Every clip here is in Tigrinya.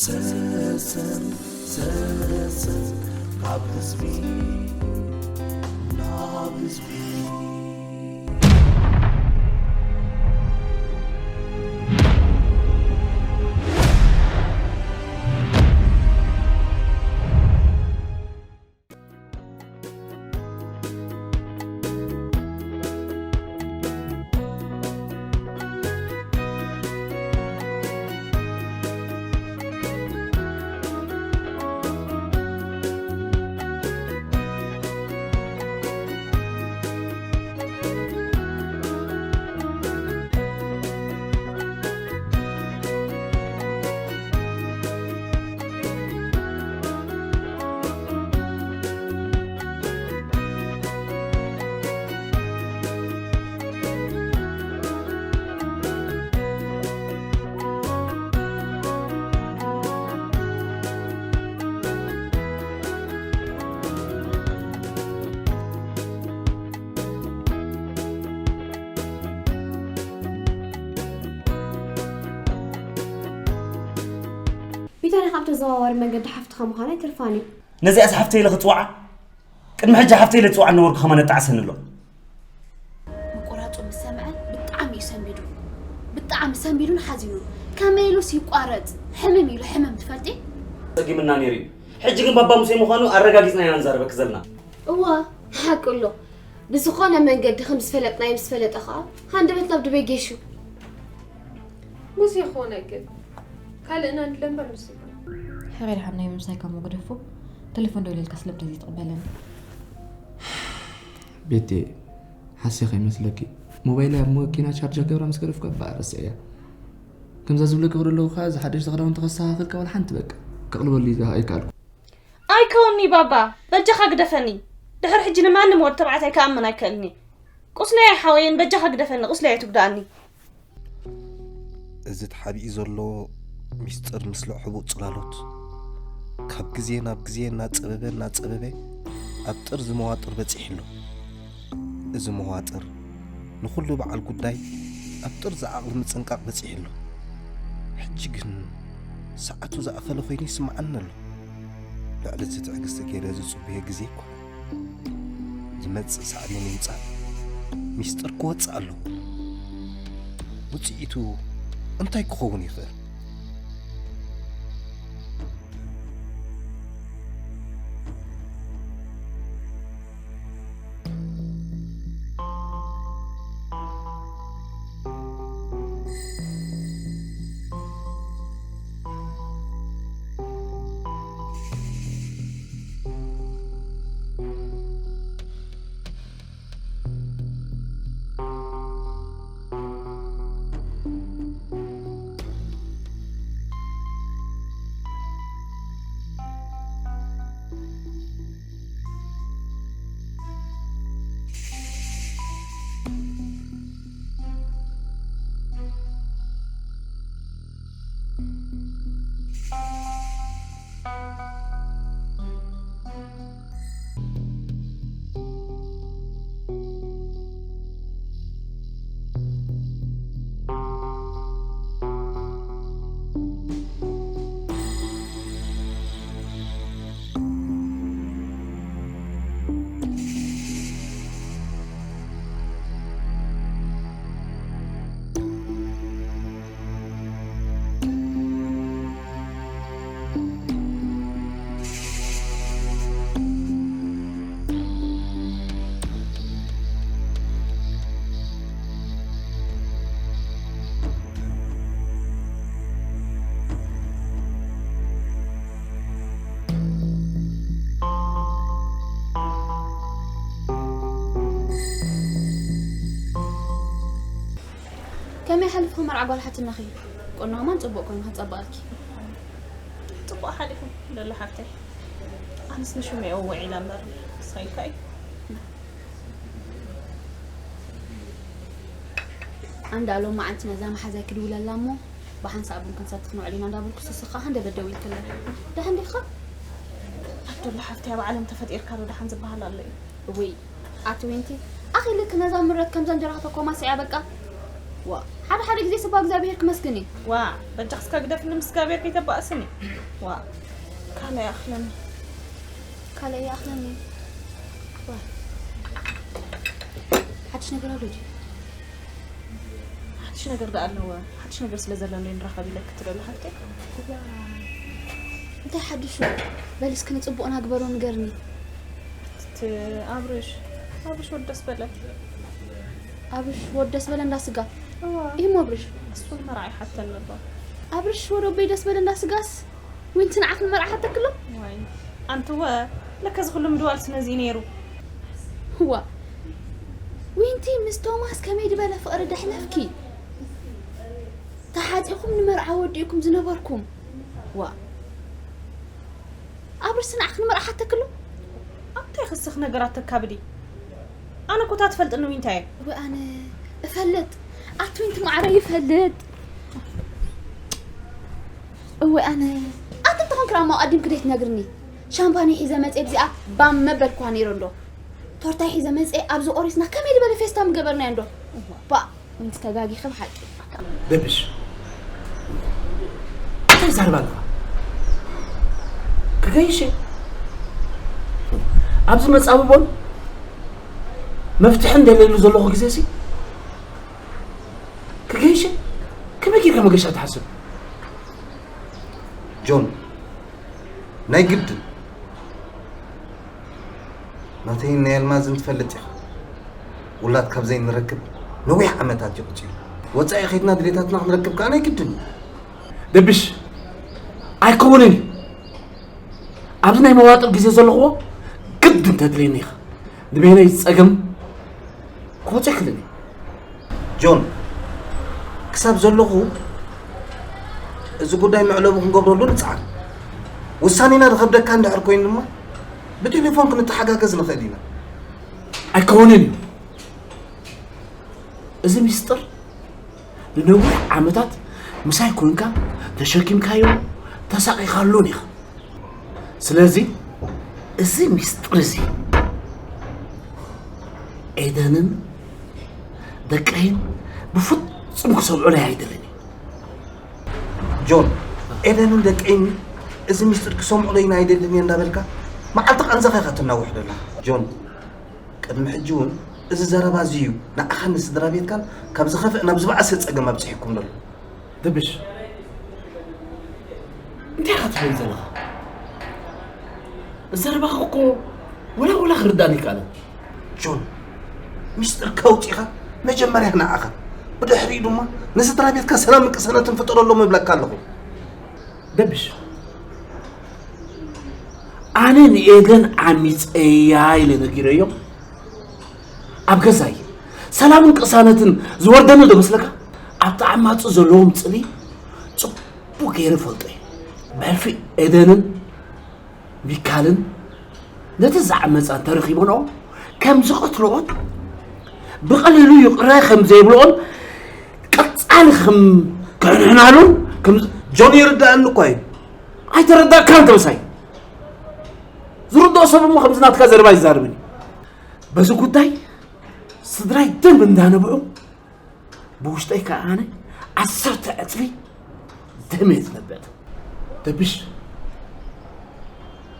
ሰሰን ሰሰን ካብ ህዝቢ ናብ ህዝቢ። ቢታንያ ካብ ተዘዋዋሪ መንገዲ ሓፍትኻ ምዃና ኣይተርፋን እዩ። ነዚኣስ ሓፍተይ ኢለ ክጽውዓ? ቅድሚ ሕጂ ሓፍተይ ኢለ ዝጽውዓ ነበርኩ ከማን ኣጣዕሰኒ ኣሎ። ምቁራጹ ምስ ሰምዐ ብጣዕሚ እዩ ሰንቢዱ። ብጣዕሚ ሰንቢዱን ሓዚኑን። ከመይ ኢሉስ ይቋረጽ? ሕምም ኢሉ ሕምም ትፈልጢ? ጸጊምና ነይሩ እዩ። ሕጂ ግን ባባ ሙሴ ምዃኑ ኣረጋጊጽና ኢና ንዛረበኪ ዘለና። እዋ፣ ሓቂ ኣሎ። ብዝኾነ መንገዲ ከም ዝፈለጥናዮ ምስ ፈለጠ ኸኣ ሃንደበት ናብ ዱበይ ጌሹ። ሙሴ ኾነ ግን ካልእና ንለ እምበር ንሱ ይኾነ። ሕራይ ደሓን ናይ ምምሳይ ካብ መጉደፉ ተሌፎን ደውለልካ ስለምንታይ ዘይትቕበለኒ? ቤቴ፣ ሓስየ ከይመስለኪ፣ ሞባይለይ ኣብ መኪና ቻርጀር ገብራ ምስ ገደፍኩ እባ ረስዐያ። ከምዛ ዝብለኪ ክብሪ ኣለዉ ከኣ፣ እዚ ሓደሽቲ ክዳውንቲ ከስተኻኽል ከበል ሓንቲ በቃ ከቕልበሉ ኣይከኣልኩ። ኣይከውንኒ ባባ፣ በጃኻ ግደፈኒ። ድሕሪ ሕጂ ንማንም ወዲ ተባዕታይ ክኣምን ኣይክእልኒ። ቁስለይ ኣይሓወየን፣ በጃኻ ግደፈኒ፣ ቁስለይ ኣይትጉዳእኒ። እዚ ተሓቢኡ ዘሎ ሚስጥር ምስለ ሕቡእ ጽላሎት፣ ካብ ግዜ ናብ ግዜ እናጸበበ እናጸበበ ኣብ ጥርዚ መዋጥር በጺሑ ኣሎ። እዚ መዋጥር ንኹሉ በዓል ጉዳይ ኣብ ጥርዚ ዓቕሊ ምጽንቃቕ በጺሑ ኣሎ። ሕጂ ግን ሰዓቱ ዝኣኸለ ኮይኑ ይስምዓኒ ኣሎ። ልዕሊ እቲ ትዕግስቲ ገይረ ዝጽበዮ ግዜ እኳ። ዝመጽእ ሳዕቤን ይምጻእ፣ ሚስጥር ክወጽእ ኣለዎ። ውጽኢቱ እንታይ ክኸውን ይኽእል? ከመይ ሓሊፍኺ መርዓ ጓል ሓትነኺ? ቁኖ ከማን ጽቡቕ ኮይኑ ከጸብቐልኪ። ጽቡቕ ሓሊፉ ደሎ ሓፍተይ። ኣነስ ንሽሙ እየ ውዒላ እምበር፣ ንስኺ ከ? ኣንዳ ሎማዓንቲ ነዛ መሓዛይ ክድውለላ እሞ፣ ብሓንሳእ ቡን ክንሰቲ ክንውዕል ኢና እንዳበልኩ፣ ስስኻ ሃንደበት ደዊልክለይ። ደሓን ዲኻ? ኣደሎ ሓፍተይ፣ ኣብ ዓለም ተፈጢርካ ዶ ደሓን ዝበሃል ኣሎ እዩ? እውይ፣ ኣቲ ዊንቲ፣ ኣኺልክ ነዛ ምረት ከምዛ እንጀራ ከተኮማስያ በቃ። ዋ፣ ሓደ ሓደ ግዜ ስባ እግዚኣብሔር ክመስግን እዩ። ዋ፣ በጃ ክስካ ግደፍኒ ምስ እግዚኣብሔር ከይተባእስኒ። ዋ፣ ካልእ ይኣኽለኒ። ካልእ ይኣኽለኒ። ዋ፣ ሓድሽ ነገር ኣሎ ድዩ? ሓድሽ ነገር ደኣ ኣለወ። ሓድሽ ነገር ስለ ዘለኒ ንራኸብ ኢለኪ ትደሊ ሓፍተይ። ዋ፣ እንታይ ሓድሹ? በል እስኪ ንጽቡቕና ግበሮ ንገርኒ። እቲ ኣብርሽ ኣብርሽ ወዲ ደስ በለ። ኣብርሽ ወዲ ደስ በለ እንዳ ስጋ። እዋ። ይህም ኣብርሽ። እሱ መርዓ ይሓተኒ ኣሎ። ኣብርሽ ወደ ኣቦይ ደስ በለ እንዳ ስጋስ ዊንቲ ንዓኽ ንመርዓ ሓተክሎ? ዋይ ኣንትወ ለከ እዚ ኩሉ ምድዋል ስነዚ ነይሩ። ዋ፣ ዊንቲ ምስ ቶማስ ከመይ ድበለ ፍቕሪ ደሕለፍኪ? ተሓጺኹም ንመርዓ ወዲእኩም ዝነበርኩም። ዋ፣ ኣብርሽ ንዓኽ ንመርዓ ሓተክሎ? ኣብታይ ክስኽ ነገራት ተካብዲ። ኣነ እኮ እታ ትፈልጥኒ ዊንታ እየ። እወ ኣነ እፈልጥ። ኣቲ ዊንቲ ማዕረ ይፈልጥ። እወ ኣነ ኣቲ እንተኾንክ ራማ ኣዲምክ ደይ ትነግርኒ። ሻምፓኒ ሒዘ መፀ ብዚኣ ባም መበልኳ ነይረ እንዶ። ቶርታይ ሒዘ መፀ ኣብዚ ቆሪስና ከመይ ዝበለ ፌስታ ምገበርናዮ እንዶ። ባ ዊንቲ ተጋጊኺ ብሓቂ። ደብሽ እንታይ ዛርባ ኣለኻ? ክገይሽ ኣብዚ መጻብቦን መፍትሕን ደለሉ ዘለኹ ግዜ ሲ ክገይሽ ከመይ ጌርካ መገሻ ትሓስብ? ጆን ናይ ግድን ናተይን ናይ ኣልማዝን ትፈልጥ ኢኻ። ውላድ ካብ ዘይንረክብ ነዊሕ ዓመታት እዩ ቐጺሩ። ወጻኢ ኸይድና ድሌታትና ክንረክብ ከኣ ናይ ግድን እዩ። ደብሽ ኣይከውንን እዩ። ኣብዚ ናይ መዋጥር ግዜ ዘለኽዎ ግድን ተድልየኒ ኢኻ። ንበይነይ ጸገም ክወጾ ኣይክእልን እዩ። ጆን፣ ክሳብ ዘለኹ እዚ ጉዳይ መዕለቢ ክንገብረሉ ንጽዓር። ውሳኔና ዝኸብደካ እንድሕር ኮይኑ ድማ ብቴሌፎን ክንተሓጋገዝ ንኽእል ኢና። ኣይከውንን እዩ። እዚ ሚስጥር ንነዊሕ ዓመታት ምሳይ ኮንካ ተሸኪምካዮ ተሳቒኻሉን ኢኻ። ስለዚ እዚ ሚስጥር እዚ ኤደንን ደቀይን ብፍጹም ክሰምዑለይ ኣይደልን። ጆን፣ ኤደንን ደቀይን እዚ ሚስጥር ክሰምዑለይን ኣይደልን እየ እንዳበልካ መዓልቲ ቃንዛኻ ኢኻ ትናውሕ ዘለኻ። ጆን፣ ቅድሚ ሕጂ እውን እዚ ዘረባ እዚ እዩ ንዓኻን ንስድራ ቤትካን ካብ ዝኸፍእ ናብ ዝበኣሰ ጸገም ኣብጺሕኩም ዘሎ። ደብሽ፣ እንታይ ኢኻ ትብል ዘለኻ? ዘረባኻ እኮ ወላ ወላ ክርዳእኒ ኣይከኣለን። ጆን፣ ሚስጥር ከውጺኻ መጀመርያ ንዓኻ፣ ብድሕሪኡ ድማ ንስድራ ቤትካ ሰላምን ቅሳነትን ፍጠረሎም እብለካ ኣለኹ። ደብሽ፣ ኣነ ንኤደን ዓሚጸያ ኢለ ነጊረዮ። ኣብ ገዛይ ሰላምን ቅሳነትን ዝወርደኒ ዶ መስለካ? ኣብቲ ዓማጹ ዘለዎም ጽልኢ ጽቡቕ ገይረ እፈልጦ እየ። ብሕልፊ ኤደንን ሚካልን ነቲ ዝዓመጻ እንተረኺቦንኦ ከም ዝቐትልኦን ብቐሊሉ ይቕረ ከም ዘይብልኦን ቀጻሊ ከም ክሕንሕናሉን ከም ጆን ይርዳእኒ እኳ እዩ። ኣይተረዳእካን ተበሳይ። ዝርድኦ ሰብ እሞ ከምዚ ናትካ ዘረባ ይዛረብን እዩ። በዚ ጉዳይ ስድራይ ደም እንዳነብዑ ብውሽጠይ ከኣ ኣነ ዓሰርተ ዕጽፊ ደም እየ ዝነብዕ። ደብሽ፣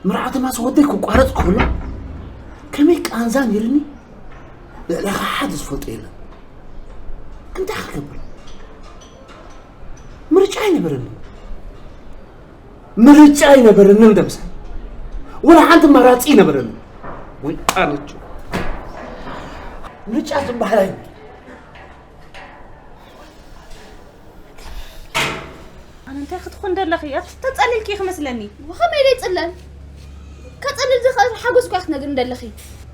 መርዓ ተማስ ወደይ ክቋረጽ ከሎ ከመይ ቃንዛ ነይርኒ ልዕለኻ ሓደ ዝፈልጦ የለን። እንታይ ክገብር? ምርጫ ኣይነበረንን። ምርጫ ኣይነበረንን ደምሳይ። ወላ ሓንቲ መራጺ ኣይነበረንን። ወይ ኣነቹ ምርጫ ዝበሃል ኣይነበረን። ኣነ እንታይ ክትኾን ደለኺ? ኣቲ ተጸሊልኪ ክመስለኒ። ወኸመይ ደይ ጽለል? ከጸልል ዝኽእል ሓጎስ እኳ ክትነግርኒ ደለኺ።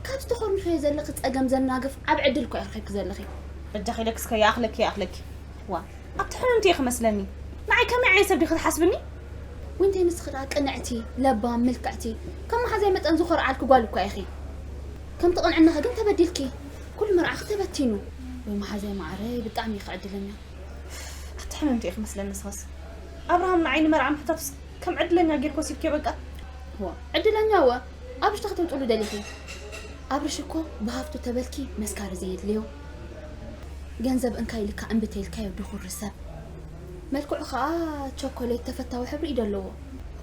ካብ ዝተኾርንኽዮ ዘለኺ ጸገም ዘናግፍ ዓብ ዕድል እኳ ኢኺ ዘለኺ። በጃኺ ኢለኪ እስከ ይኣኽለኪ ይኣኽለኪ። ዋ፣ ኣቲ ሕምምቲ ኢኺ መስለኒ። ንዓይ ከመይ ዓይነት ሰብ ዲኺ ትሓስብኒ? ዊንተይ ንስኺ ደኣ ቅንዕቲ፣ ለባም፣ ምልክዕቲ፣ ከም መሓዛይ መጠን ዝኾርዓልኪ ጓል እኳ ኢኺ። ከምቲ ቅንዕናኺ ግን ተበዲልኪ። ኩሉ መርዓኺ ተበቲኑ። ወይ መሓዛይ መዓረይ ብጣዕሚ ኢኺ ዕድለኛ። ኣቲ ሕምምቲ ኢኺ መስለኒ ንስኽስ። ኣብርሃም ንዓይ ንመርዓ ምሕታቱስ ከም ዕድለኛ ጌርኪ ወሲድክዮ በቃ። ዋ፣ ዕድለኛ እወ፣ ኣብርሽ ታይ ክተምጽሉ ደሊኺ? ኣብርሽ እኮ ብሃፍቱ ተበልኪ መስካሪ ዘየድልዮ። ገንዘብ እንካ ኢልካ እምቢ ተይልካዮ ድኹሪ ሰብ። መልክዑ ኸኣ ቸኮሌት ተፈታዊ ሕብሪ እዩ ዘለዎ።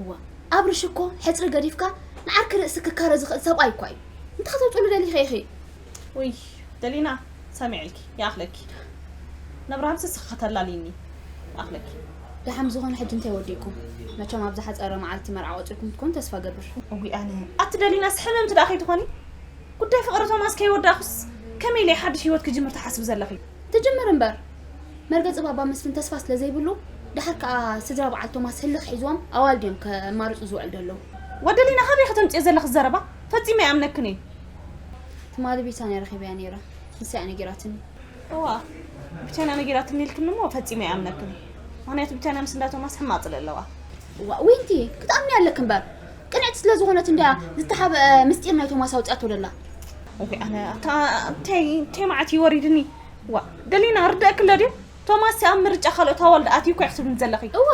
እዋ፣ ኣብርሽ እኮ ሕጽሪ ገዲፍካ ንዓርኪ ርእሲ ክካረ ዝኽእል ሰብኣይ እኳ እዩ። እንታይ ከተውጽሉ ደሊኺ ኢኺ? ውይ፣ ደሊና፣ ሰሚዐልኪ፣ ይኣኽለኪ። ነብርሃምስ እስኺ ከተላልይኒ፣ ይኣኽለኪ። ደሓን ዝኾነ ሕጂ እንታይ ወዲእኩም? መቸም ኣብ ዝሓጸረ መዓልቲ መርዓ ቆጺርኩም ክትኮኑ ተስፋ ገብር። እውይ ኣነ፣ ኣቲ ደሊናስ ሕምምቲ ደኣ ከይትኾኒ? ጉዳይ ፍቕሪ ቶማስ ከይወዳእኩስ ከመይ ኢለ ሓድሽ ህይወት ክጅምር ትሓስቢ ዘለኺ? ትጅምር እምበር። መርገጺ ባባ መስፍን ተስፋ ስለ ዘይብሉ፣ ደሓር ከኣ ስድራ በዓል ቶማስ ህልኽ ሒዝዎም ኣዋልድ እዮም ከማርጹ ዝውዕል ዘለዉ። ወደሊና ካበይ ከተምጽዮ ዘለኺ ዘረባ? ፈጺመ ኣይኣምነክን እየ። ትማሊ ቢታንያ ረኺበያ ነይረ። ንሳ እያ ነጊራትኒ። እዋ፣ ቢታንያ ነጊራትኒ ኢልክኒ እሞ ፈጺመ ኣይኣምነክን እየ። ምኽንያቱ ቢታንያ ምስ እንዳ ቶማስ ሕማቕ ጽልኢ ኣለዋ። እዋ፣ ዊንቲ፣ ክትኣምኒ ኣለኪ እምበር። ቅንዕቲ ስለ ዝኾነት እንድያ ዝተሓብአ ምስጢር ናይ ቶማስ ኣውጺኣቶ ደላ። ኦኬ፣ ኣነ ኣታ እንታይ እንታይ መዓት እዩ ወሪድኒ? ዋ፣ ደሊና ርደእኪ ኣሎ ድዩ? ቶማስ ኣብ ምርጫ ካልኦት ኣዋልድ ኣትዩ እኮ እዩ ክትብልኒ ዘለኺ። እዋ።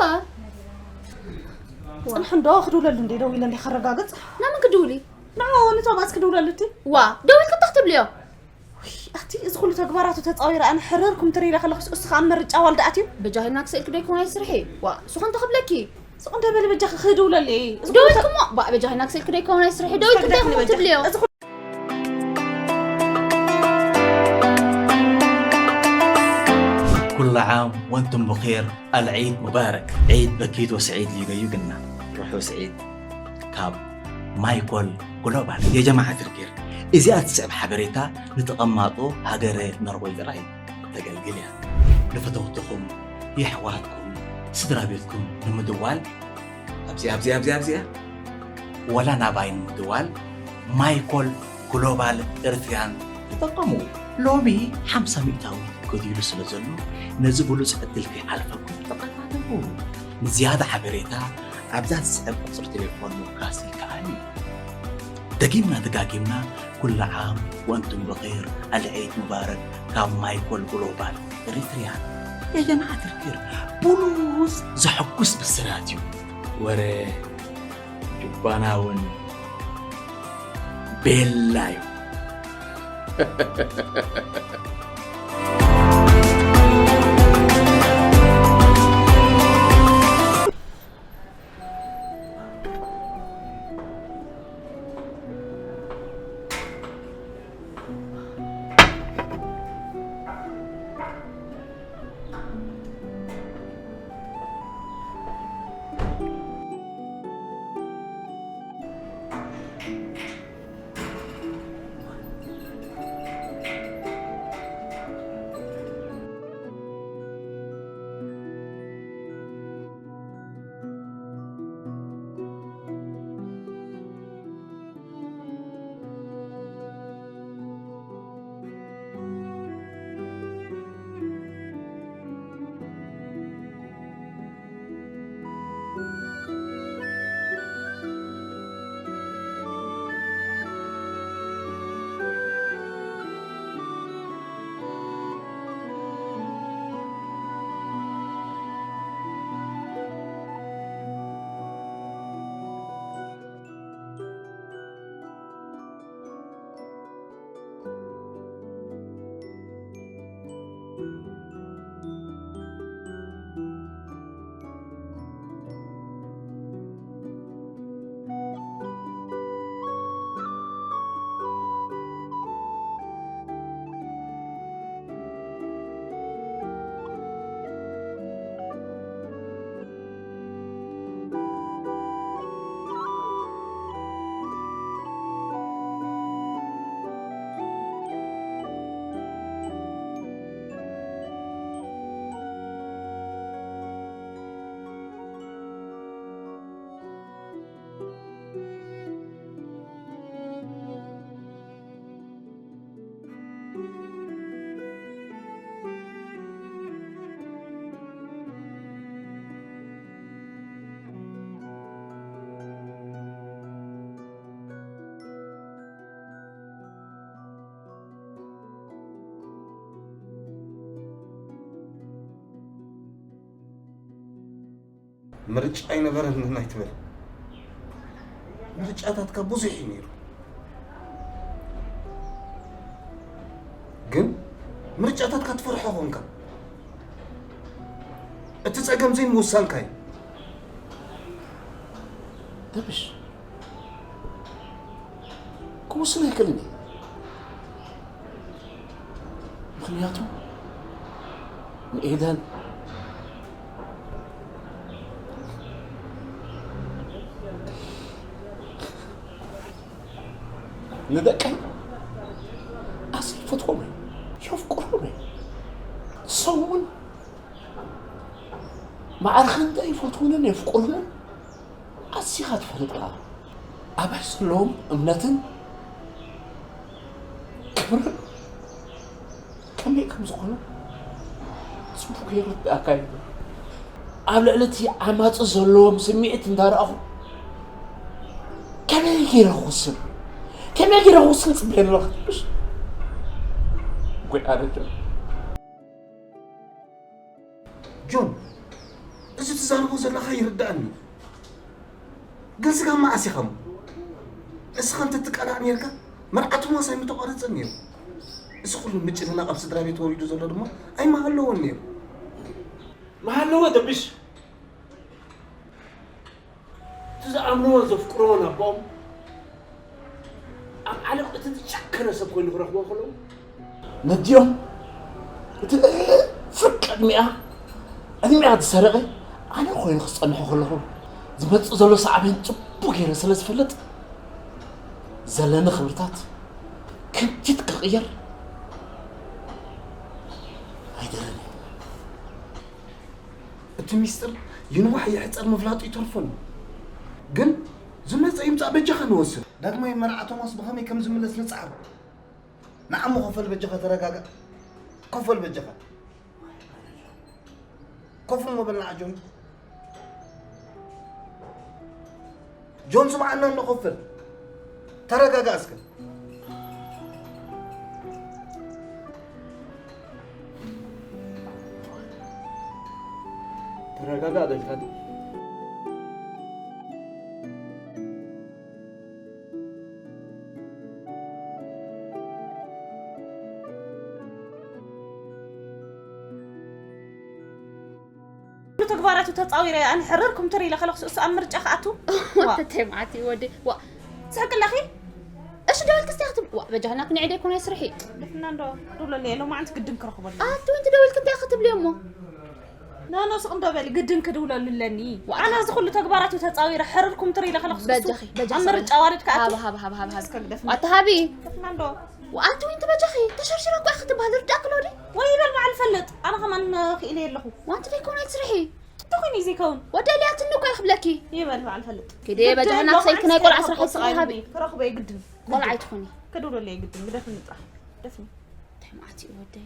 ጽንሑ እንዶ ክድውለሉ እንደ ደው ኢለ እንደ ከረጋግጽ። ናመን ክድውሊ? ንዓኡ ንቶማስ ክድውለሉ እቲ። ዋ፣ ደው ኢልኪ እንታይ ክትብልዮ? ውይ፣ ኣቲ እዚ ኩሉ ተግባራቱ ተጻዊረ ኣነ ሕርር ኩምትር ኢለ ከለኹስ እሱ ከኣ ኣብ ምርጫ ኣዋልድ ኣትዩ። በጃ ሂልና ክስእልኪ ዶ ይኮን ኣይስርሒ? ዋ፣ እሱ ኸ እንታይ ክብለኪ? ስቕ እንደ በሊ በጃኺ ክድውለሉ እየ። እዚ ኩሉ ተ- ደወልክሞ? ባ፣ በጃ ሂልና ክስእልኪ ዶ ይኮን ኣይስርሒ? ደወልኪ እንታይ ክብለኪ ኮን በጃ? ትብልዮ? እዚ ኩሉ كل عام وانتم بخير، العيد مبارك. عيد بكيت وسعيد ليغيو قلنا. روحوا سعيد. ካብ ማይኮል ግሎባል። የጀማዓ ትርኪር፣ እዚኣ ትስዕብ ሓበሬታ ንተቐማጦ ሃገረ ኖርወይ ጥራይ ተገልግል እያ። ንፈተውትኹም፣ የሕዋትኩም፣ ስድራ ቤትኩም ንምድዋል፣ ኣብዚኣ፣ ኣብዚኣ፣ ኣብዚኣ፣ ኣብዚኣ፣ ወላ ናባይ ንምድዋል፣ ማይኮል ግሎባል ኤርትርያን ተጠቀሙ። ሎሚ ሓምሳ ሚእታዊት ጎዲሉ ስለ ዘሎ፣ ነዚ ብሉጽ ዕድል ከይሓልፈኩም ተቐዳደሙ። ንዝያዳ ሓበሬታ ኣብዛ ትስዕብ ቁጽሪ ቴሌፎን ምውካስ ይከኣል እዩ። ደጊምና ደጋጊምና ኩሉ ዓም ወንቱም ብኼር፣ ኣልዒድ ሙባረክ ካብ ማይኮል ግሎባል ኤሪትሪያ። የጀማዓ ትርኪር፣ ብሉጽ ዘሐጉስ ብስራት እዩ። ወረ ጁባና እውን ቤላ እዩ። ምርጫ ኣይነበረንን ኣይትበል። ምርጫታትካ ብዙሕ እዩ ነይሩ። ግን ምርጫታትካ ትፈርሖ ኾንካ። እቲ ጸገም ዘይምውሳንካ እዩ። ደብሽ፣ ክውስን ኣይክእልን እየ። ምኽንያቱ ንኤደን ንደቀይ ኣዝየ ይፈትዎም እየ፣ የፍቅሮም እየ። ንሶም እውን ማዕረ ክንደይ ይፈትዉንን የፍቅሩንን ኣዚኻ ትፈልጥ ኢኻ። ኣበይ ዘለዎም እምነትን ክብርን ከመይ ከም ዝኾነ ጽቡቕ ገይሩ ይርድኣካ እዩ። ኣብ ልዕሊ እቲ ዓማጺ ዘለዎም ስምዒት እንዳረኣኹ ከመይ ገይረ ክውስን፣ ከመይ ገይረ ክውስን ጽበየ ኣለኹ። እሽ? ጎይ ኣረጃ። ጆን፣ እዚ ትዛረቦ ዘለኻ ይርዳእኒ፣ ግን ስጋብ መዓስ ኢኻ እሞ? ንስኻ እንተትቃላዕ ነይርካ መርዓ ቶማስ ኣይምተቋረጸን ነይሩ። እዚ ኩሉ ምጭንናቕ ኣብ ስድራ ቤት ወሪዱ ዘሎ ድማ ኣይምሃለወን ነይሩ። መሃለወ ደብሽ፣ እቲ ዝኣምንዎን ዘፍቅርዎን ኣቦኦም ኣብ ዓለም እቲ ዝጨከነ ሰብ ኮይኑ ክረኽቦ ከለዉ ነዲኦም እቲ ፍርቂ ዕድሚኣ ዕድሚኣ ዝሰረቐ ኣነ ኮይኑ ክጸንሖ ከለኹ ዝመጽእ ዘሎ ሳዕቤን ጽቡቕ ገይረ ስለ ዝፈልጥ ዘለኒ ክብርታት ክንቲት ክቕየር ኣይደልን እየ። እቲ ሚስጥር ይንዋሕ ይሕጸር ምፍላጡ ይተርፎን እዩ። ግን ዝመጸ ይምጻእ በጃኻ ንወስን። ዳግማይ መርዓ ቶማስ ብኸመይ ከም ዝምለስ ንጽዓር። ንዓሞ ኮፈል በጃኻ ተረጋጋእ። ኮፈል በጃኻ። ኮፍ እሞ በል ንዓ ጆን። ጆን ስምዓና እንዶ ኮፈል። ተረጋጋእ እስከ። ተረጋጋእ ዶ ኢልካ? ኩሉ ተግባራቱ ተጻዊረ ኣነ ሕርር ኩምትር ኢለ ከለኹ እሱ ኣብ ምርጫ ክኣቱ። ወተተይ መዓት እዩ ወዲ ዋ ትስሕቂ ኣለኺ? እሺ ደወልክ እስቲ ክትብ ዋ በጃህና ክንዒደ ይኮነ ስርሒ ደፍና እንዶ ድብለሉ እየ ሎማዓንቲ ግድን ክረኽበሉ። ኣቲ ወንቲ ደወልክ እንታይ ክትብልዮ እሞ ናኖ ስቕ እንዶ በሊ ግድን ክድውለሉ ኣለኒ። ኣነ እዚ ኩሉ ተግባራቱ ተጻዊረ ሕርር ኩምትር ኢለ ከለኹ እሱ በጃኺ በጃ ኣብ ምርጫ ዋልድ ክኣቱ። ሃብ ሃብ ሃብ ሃብ እስከ ግደፍና። ዋታ ሃቢ ደፍና እንዶ ኣቲ ወንቲ በጃኺ ተሸርሽረ እኮ ክትበሃል ርዳእክ ሎዲ ወይ ይበል በዓል ፈልጥ ኣነ ከማን ክኢለ ኣለኹ። ዋንቲ ደይኮነ ስርሒ እንተኾይኑ እዩ ዘይከውን ወደ ሊያትኒ እኮ ይኽብለኪ ይበል በዓል ፈልጥ። ኪዲ በጃህና ክሰይክ ናይ ቆልዓ ስራሕ ስራሕ ሃቢ ክረኽቦ የግድን። ቆልዓ ኣይትኾኒ ክድውለሉ የግድን ግደፍኒ ጥራሕ። ደፍኒ እንታይ መዓት እዩ ወደይ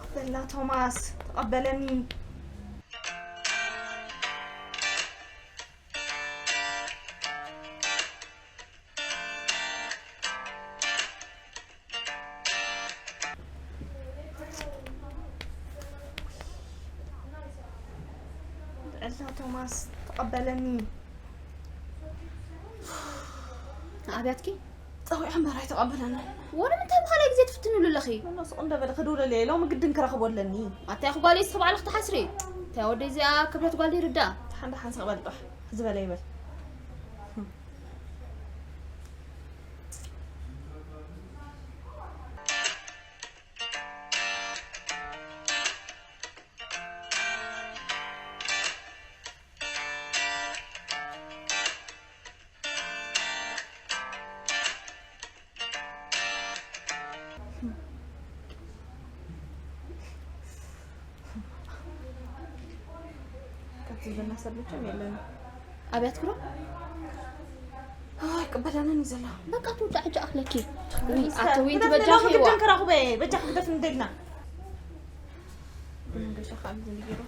በላ ቶማስ ተቐበለኒ። በላ ቶማስ ተቐበለኒ። ኣብያትኪ ጸዊዐ እምበር ኣይተቐበለኒ። ወደ ምንታይ ብኻልኣይ ግዜ ትፍትንሉ ኣለኺ ኖ ስቕ እንዶ በሊ ክድውለሉ እየ ሎሚ ግድን ክረኽቦ ኣለኒ። ኣታ ያኹ ጓለይ ዝተባዕለ ክትሓስሪ እንታይ ወደይ እዚኣ ክብረት ጓል ይርዳ ሓንዳ ሓንስ ክበል ጥራሕ ዝበለ ይበል። ካብቲ ዝብልና ሰብ መቸም የለን። ኣብያት ክሮ በዳነን እዩ ዘሎ። በቃ ትውዳዕ ሕጂ ኣኽለኪ። ኣተዊ በጃኺ ዋ። ከራኹበ በጃ ክግደፍ እንደግና። ገሻ ካብ ዝንገሩ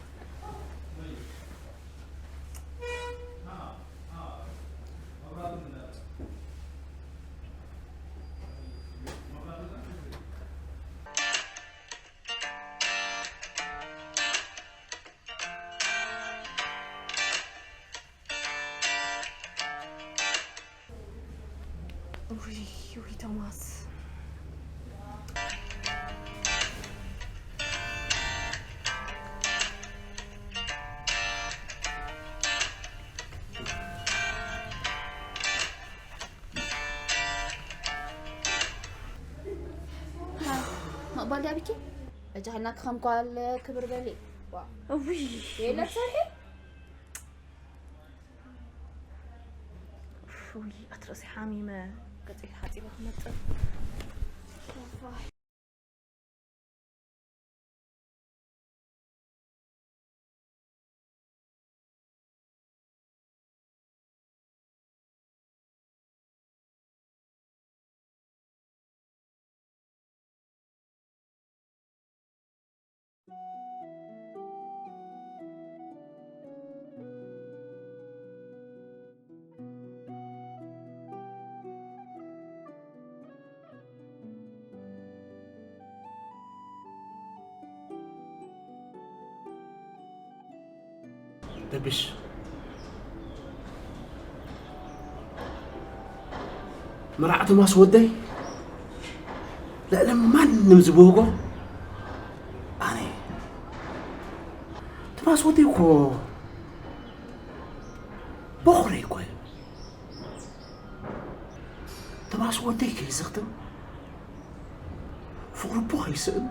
ውይ ውይ ቶማስ መቕባል ዲያ ብኪ በጃ ሃልና ክኸም ጓል ክብር በሊ ውይ የለ ትሰርሒ ውይ ኣትርእሲ ሓሚመ ገፀይ ተሓፂበ ክመፅእ ደብሽ መርዓ ቶማስ ወደይ ልዕሊ ማንም ዝብህጎ ኣነ ቶማስ ወደይ እኮ በኹረይ እኮ እዩ። ቶማስ ወደይ ከይዘኽትም ፍቕሪ እቦ ከይስእን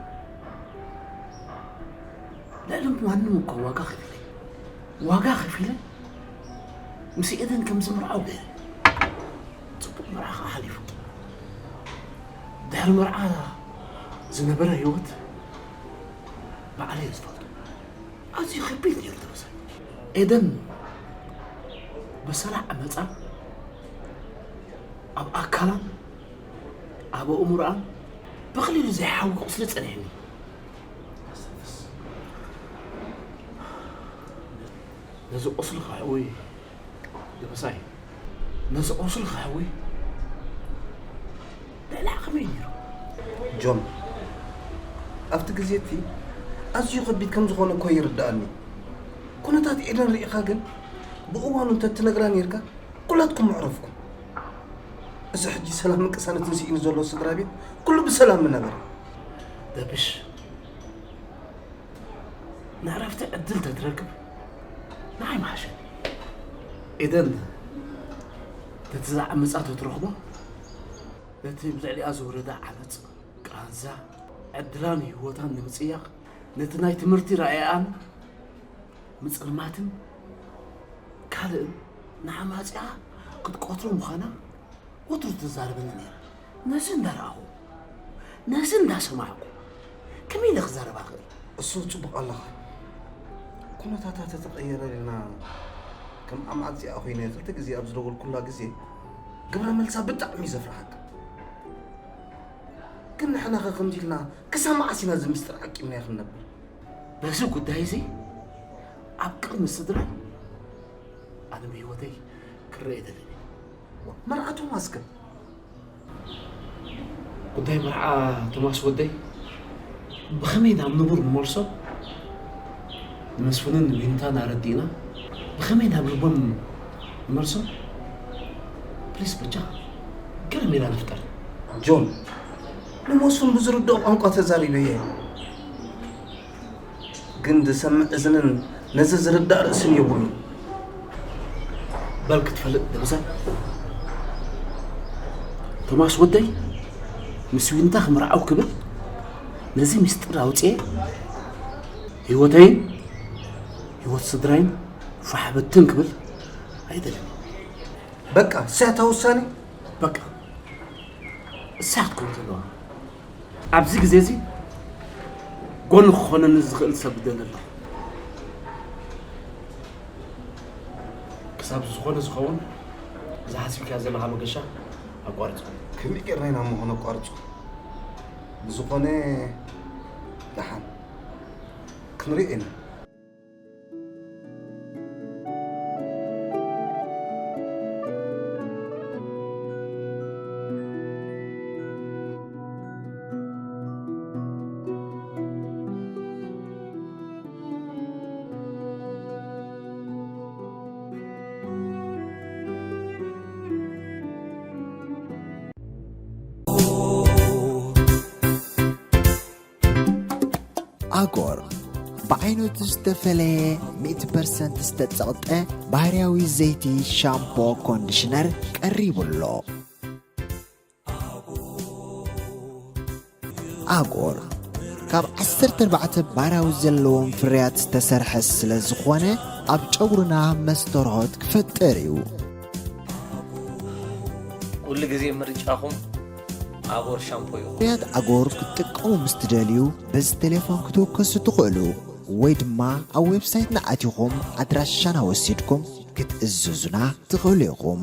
ልዕሊ ማንም እኳ ዋጋ ከፊለ ዋጋ ከፊለ ምስ ኤደን ከም ዝምርዓው ገይረ። ጽቡቕ መርዓ ከዓ ሓሊፉ። ድሕሪ መርዓ ዝነበረ ህይወት ባዕለይ እየ ዝፈልጦ። ኣዝዩ ከቢድ ነይሩ ተበሳጭ። ኤደን ብሰላዕ መጻ ኣብ ኣካላን ኣብ ኣእምሮኣን ብቐሊሉ ዘይሓዊ ቁስሊ ጸኒሕኒ። ነዚ ቁስሊ ክሕዊ ደበሳይ ነዚ ቁስሊ ክሕዊ ልዕሊ ዓቕመይ ነይሩ። ጆን፣ ኣብቲ ግዜ እቲ ኣዝዩ ከቢድ ከም ዝኾነ እኮ ይርድኣኒ። ኩነታት ኤደን ርኢኻ ግን ብእዋኑ እንተትነግራ ነይርካ ኩላትኩም ምዕረፍኩም። እዚ ሕጂ ሰላምን ቅሳነትን ስኢኑ ዘሎ ስድራ ቤት ኩሉ ብሰላም ምነበረ። ደብሽ ንዕረፍቲ ዕድል ተትረክብ ንዓይ ምሓሸኒ። ኤደን ነቲ ዝዓመጻ ተትረኽቦ ነቲ ብልዕሊኣ ዝወረዳ ዓመጽ፣ ቃንዛ፣ ዕድላን ህይወታን ንምጽያቕ ነቲ ናይ ትምህርቲ ራእያኣን ምጽልማትን ካልእን ንዓማጺኣ ክትቆትሮ ምዃና ወትሩ ትዛረበኒ ነይራ። ነዚ እንዳረኣኹ ነዚ እንዳሰማዕኩ ከመይ ኢለ ክዛረባ ክእል? እሱ ጽቡቕ ኣለኻ። ኩነታታት ተተቐየረ ኢልና ከም ኣማጺኣ ኮይነ ክልተ ግዜ ኣብ ዝደወልኩላ ግዜ ግብረ መልሳ ብጣዕሚ እዩ ዘፍርሓካ። ግን ንሕናኸ ከምዚ ኢልና ክሳብ መዓስ ኢና እዚ ምስጢር ዓቂብናዮ ክንነብር? በዚ ጉዳይ እዚ ኣብ ቅድሚ ስድራይ ኣነ ብህይወተይ ክረአ ኣይደልን እየ። መርዓ ቶማስ ከ? ጉዳይ መርዓ ቶማስ ወደይ ብኸመይ ናብ ንቡር ንመልሶ ንመስፍንን ንዊንታን ኣረዲእና ብኸመይ ናብ ልቦም ንመልሶ ፕሊስ በጃኻ ገለ ሜላ ንፍጠር። ጆን ንመስፍን ብዝርድኦ ቋንቋ ተዛሪበዮ እየ። ግን ዝሰምዕ እዝንን ነዚ ዝርዳእ ርእስን የብሉን። በል ክትፈልጥ ደብዛ ቶማስ ወደይ ምስ ዊንታ ክምርዓው ክብል ነዚ ምስጢር ኣውፅኤ ህይወተይን ህይወት ስድራይን ፋሕ ብትን ክብል ኣይደልን። በቃ እሳታ ውሳኔ በቃ እሳ ክትኮን ዘለዋ። ኣብዚ ግዜ እዚ ጎኒ ክኾነኒ ዝኽእል ሰብ እደሊ ኣለኹ። ክሳብ ዝኾነ ዝኸውን እዛ ሓሲብካያ ዘለኻ መገሻ ኣቋርጾ። ከመይ ጌርና ኢና እሞ ከነቋርጾ? ብዝኾነ ደሓን ክንሪኦ ኢና። ኣጎር ብዓይነቱ ዝተፈለየ ሚእቲ ፐርሰንት ዝተጸቕጠ ባህርያዊ ዘይቲ ሻምፖ ኮንዲሽነር ቀሪቡ ኣሎ። ኣጎር ካብ ዓሰርተ ኣርባዕተ ባህርያዊ ዘለዎም ፍርያት ዝተሰርሐ ስለ ዝኾነ ኣብ ጨጉርና መስተርሆት ክፈጥር እዩ። ኩሉ ግዜ ምርጫኹም ኣጎር ሻምፖ ይኹን። ፍርያት ኣጎር ክትጥቀሙ ምስ ትደልዩ በዚ ቴሌፎን ክትውከሱ ትኽእሉ ወይ ድማ ኣብ ዌብሳይትና ኣቲኹም ኣድራሻና ወሲድኩም ክትእዝዙና ትኽእሉ ኢኹም።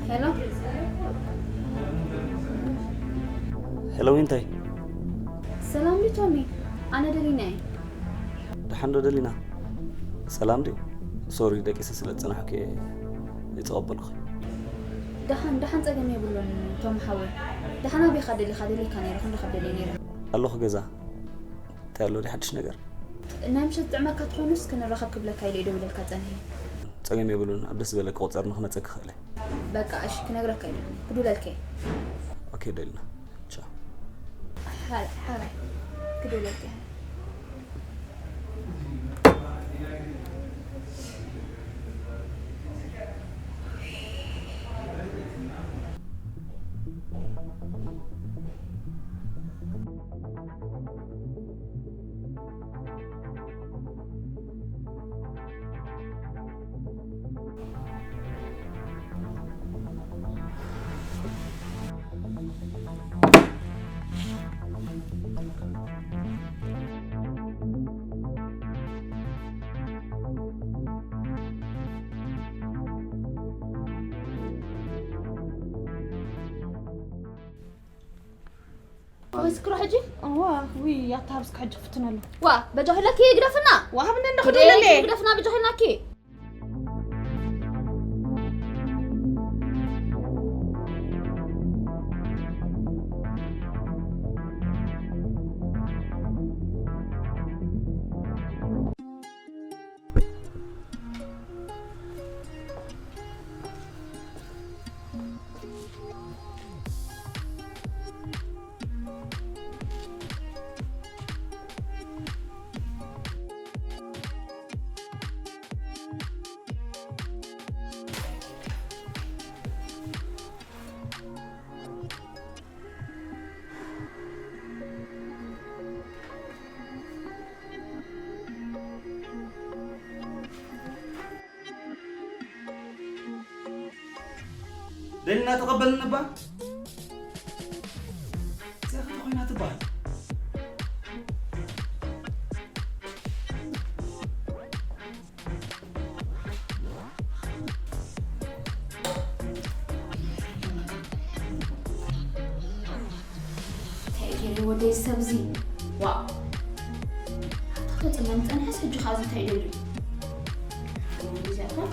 ሄሎ ሄሎ ዊንታይ። ሰላም ድዩ ቶሚ? ኣነ ደሊና እየ። ደሓን ዶ ደሊና? ሰላም ድዩ? ሶሪ ደቂሰ ስለ ዝጸናሕኩ እየ ዘይተቐበልኩ። ደሓን ደሓን ጸገም የብሉን ቶም ሓወይ። ደሓን ኣበይካ ደሊኻ ደሊካ ነይረ ክንረኸብ ደልየ ነይረ። ኣለኹ ገዛ። እንታይ ኣሎ ድዩ ሓድሽ ነገር? ናይ ምሸት ዝጥዕመካ ተኾይኑስ ክንራኸብ ክብለካ ኢለ እየ ደዊለልካ ጸኒሐ። ጸገም የብሉን፣ ኣብ ደስ ዝበለኪ ቁጽር ንኽመጸኪ እኽእል እየ። በቃ እሺ ክነግረካ ኢለ ክድውለልካ እየ። ኦኬ ደልና። ቻው። ሓራይ ክድውለልካ እየ። ወስክሮ ሕጂ እዋ ውይ ኣታ ሃብስክ ሕጂ ክፍትነሉ ዋ በጃ ህለኪ ግደፍና ዋሃብኒ እንደ ክደለለ ግደፍና በጃ ህልናኪ ደልና ተቐበልኒ እባ። እዚኣ ኸ እንታይ ኮይና ትበሃል? እንታይ ገይረ ወደይ ሰብዚ ዋእ ኣታ ከጥመኒ ጸኒሐስ ሕጂ ከኣ እዚ እንታይ ይደልዩ እዚኣቶም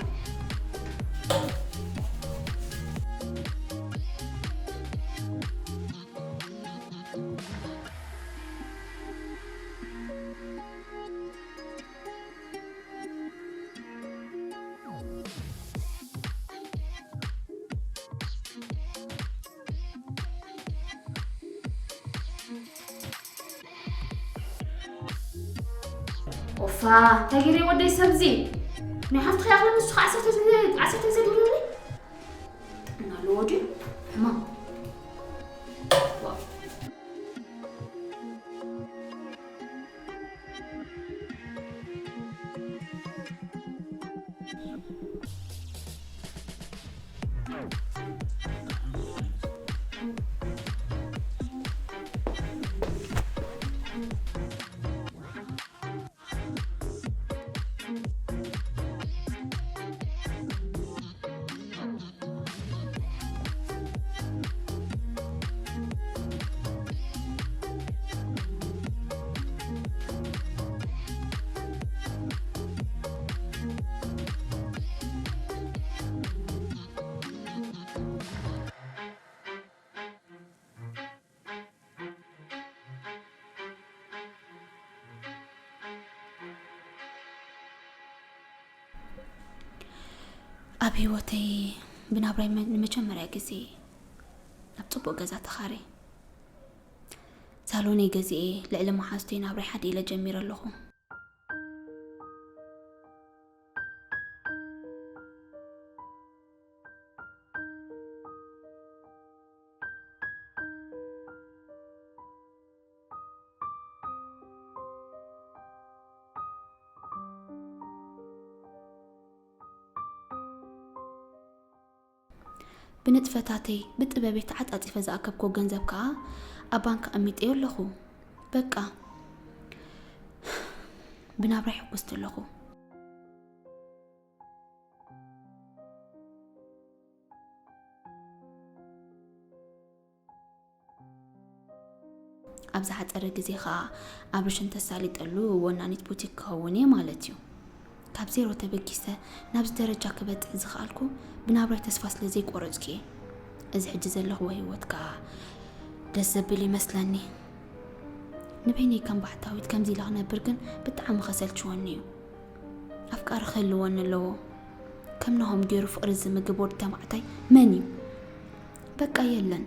ኦፋ፣ እንታይ ገይረ ወደይ ሰብዚ? ናይ ሓፍትኻ ይኣኽለኒ ንሱ ኸዓ ዓሰርተ ዘ-፣ ዓሰርተ ዘድውለኒ? ጥዕና ኣለዎ ድዩ? ሕማም። ዋው። ኣብ ህይወተይ ብናብራይ መ-፣ ንመጀመርያ ግዜ ኣብ ጽቡቕ ገዛ ተኻርየ። ሳሎነይ ገዚኤ ልዕሊ መሓዙተይ ናብራይ ሓደ ኢለ ጀሚረ ኣለኹ። ብንጥፈታተይ፣ ብጥበበይ ተዓጻጺፈ ዝኣከብኮ ገንዘብ ከኣ ኣብ ባንክ ኣሚጠዮ ኣለኹ። በቃ፣ ብናብራይ ሕጉስቲ ኣለኹ። ኣብ ዝሓጸረ ግዜ ኸኣ ኣብርሽ እንተሳሊጠሉ ወናኒት ቡቲክ ክኸውን እየ ማለት እዩ። ካብ ዜሮ ተበጊሰ ናብዚ ደረጃ ክበጽሕ ዝኸኣልኩ ብናብራይ ተስፋ ስለ ዘይቆረጽኩ እየ። እዚ ሕጂ ዘለኽዎ ህይወት ከኣ ደስ ዘብል ይመስለኒ። ንበይነይ ከም ባሕታዊት ከምዚ ኢለ ክነብር ግን ብጣዕሚ ከሰልችወኒ እዩ። ኣፍቃሪ ክህልወኒ ኣለዎ። ከም ናሆም ገይሩ ፍቕሪ ዝምግብ ወዲ ተባዕታይ መን እዩ? በቃ የለን።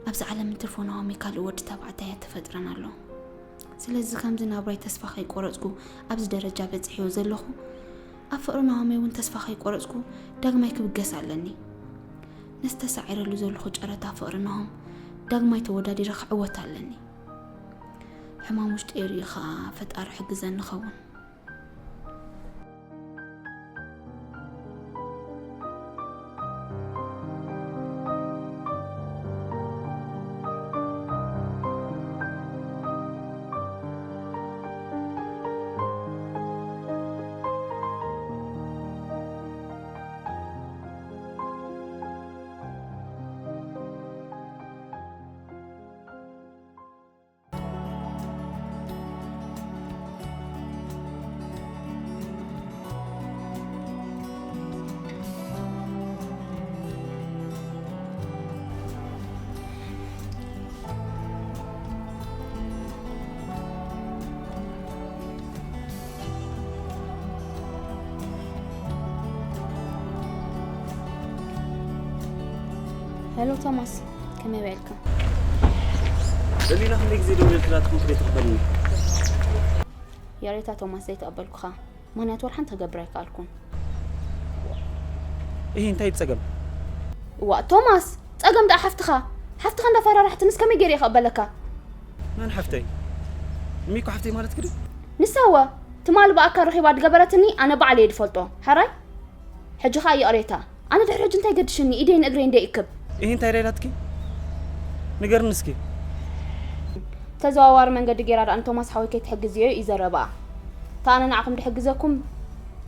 ኣብዚ ዓለም እንትርፎ ናሆመይ ካልእ ወዲ ተባዕታይ ኣይተፈጥረን ኣሎ። ስለዚ ከምዚ ናብራይ ተስፋ ከይቆረጽኩ ኣብዚ ደረጃ በጺሐዮ ዘለኹ፣ ኣብ ፍቕሪ ናሆመይ እውን ተስፋ ከይቆረጽኩ ዳግማይ ክብገስ ኣለኒ። ነዚ ተሳዒረሉ ዘለኹ ጨረታ ፍቕሪ ናሆም ዳግማይ ተወዳዲረ ክዕወት ኣለኒ። ሕማም ውሽጠይ ርእዩ ኸኣ ፈጣሪ ሕግዘኒ ኸውን። ሄሎ ቶማስ፣ ከመይ ውዒልካ? ደሊና፣ ክንደይ ግዜ ደውለልኪ ናትኩም ክደይ ትቕበልኒ? ይቕሬታ ቶማስ፣ ዘይተቐበልኩኻ። ምኽንያቱ ወላ ሓንቲ ክገብር ኣይከኣልኩን። እሂ፣ እንታይ እዩ ጸገም? እዋእ ቶማስ፣ ጸገም ደኣ ሓፍትኻ። ሓፍትኻ እንዳፈራራሕትንስ ከመይ ገይረ እየ ክቕበለካ? መን ሓፍተይ? ሚኮ ሓፍተይ ማለት ክዲ? ንሳ እወ፣ ትማሊ ብኣካል ረኺባ ዝገበረትኒ ኣነ ባዕለይ እየ ዝፈልጦ። ሕራይ? ሕጂ ኸኣ ይቕሬታ። ኣነ ድሕሪ ሕጂ እንታይ ገድሽኒ? ኢደይን እግረይን ደይእክብ። እሂ እንታይ ደኣ ኢላትኪ? ንገርኒ እስኪ። ተዘዋዋሪ መንገዲ ገይራ ደኣ ንቶማስ ሓወይ ከይትሕግዝዮ እዩ ዘረባኣ። እታ ኣነ ንዓኹም ድሕግዘኩም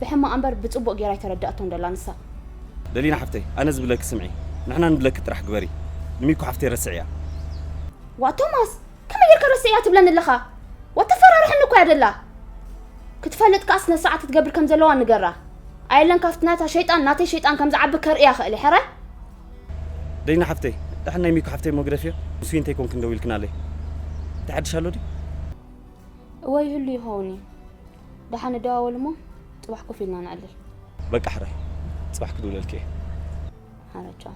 ብሕማቕ እምበር ብጽቡቕ ገይራ ኣይተረድኣቶን ደላ ንሳ። ደሊና ሓፍተይ፣ ኣነ ዝብለኪ ስምዒ። ንሕና ንብለኪ ጥራሕ ግበሪ። ንሚኮ ሓፍተይ ረስዕያ። ዋእ ቶማስ፣ ከመይ ጌርካ ረስዕያ ትብለኒ ኣለኻ? ዋእ ተፈራርሐኒ እኮ እያ ደላ። ክትፈልጥ ከኣ ስነ ስርዓት ክትገብር ከም ዘለዋ ንገራ። ኣየለን ካብቲ ናታ ሸይጣን ናተይ ሸይጣን ከም ዝዓቢ ከርእያ ክእል እየ፣ ሕራይ? ደሊና ሓፍተይ፣ ደሓን ናይ ሚኮ ሓፍተይ መግደፍዮ። ንሱ እንታይ ኮንክን ደው ኢልክናለይ? እንታይ ሓድሽ ኣሎ ድዩ? እወ ይህሉ ይኸውን እዩ። ደሓን ንደዋወል እሞ ጽባሕ ኮፍ ኢልና ነዕልል። በቃ ሕራይ፣ ጽባሕ ክድውለልኪ እየ። ሕራይ ቻው።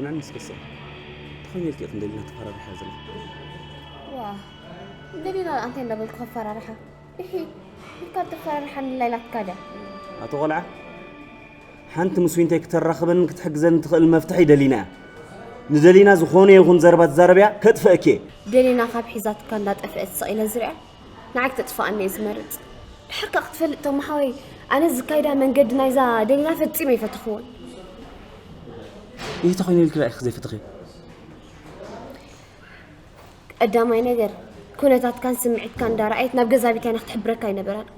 ምናምን እስከሰ ተኾይነ ኢልኪ ክንደልና ተፈራርሓ ዘለኹ። ዋ ደሊና ኣንተ እንዳበልኩ ከፈራርሓ። እሂ ኢልካ ተፈራርሓኒ ላይላትካ ድያ? ኣቶ ቆልዓ፣ ሓንቲ ምስ ዊንተይ ክተራኽበንን ክትሕግዘንን ትኽእል መፍትሒ ደሊና እያ። ንደሊና ዝኾነ ይኹን ዘረባ ትዛረብያ ከጥፍአኪ እየ። ደሊና ካብ ሒዛትካ እንዳጠፍአት ስቕ ኢለ ዝሪኣ ንዓይ ክተጥፍኣኒ እየ ዝመርጽ። ድሕርካ ክትፈልጥ ተማሓወይ ኣነ ዝካይዳ መንገዲ ናይዛ ደሊና ፈጺመ ይፈተኽዎን። ይህ ተኾይነ ኢልኪ ራእይክ ዘይፈተኽዮ። ቀዳማይ ነገር ኩነታትካን ስምዒትካን እንዳረኣየት ናብ ገዛ ቢታንያ ክትሕብረካ ኣይነበራን።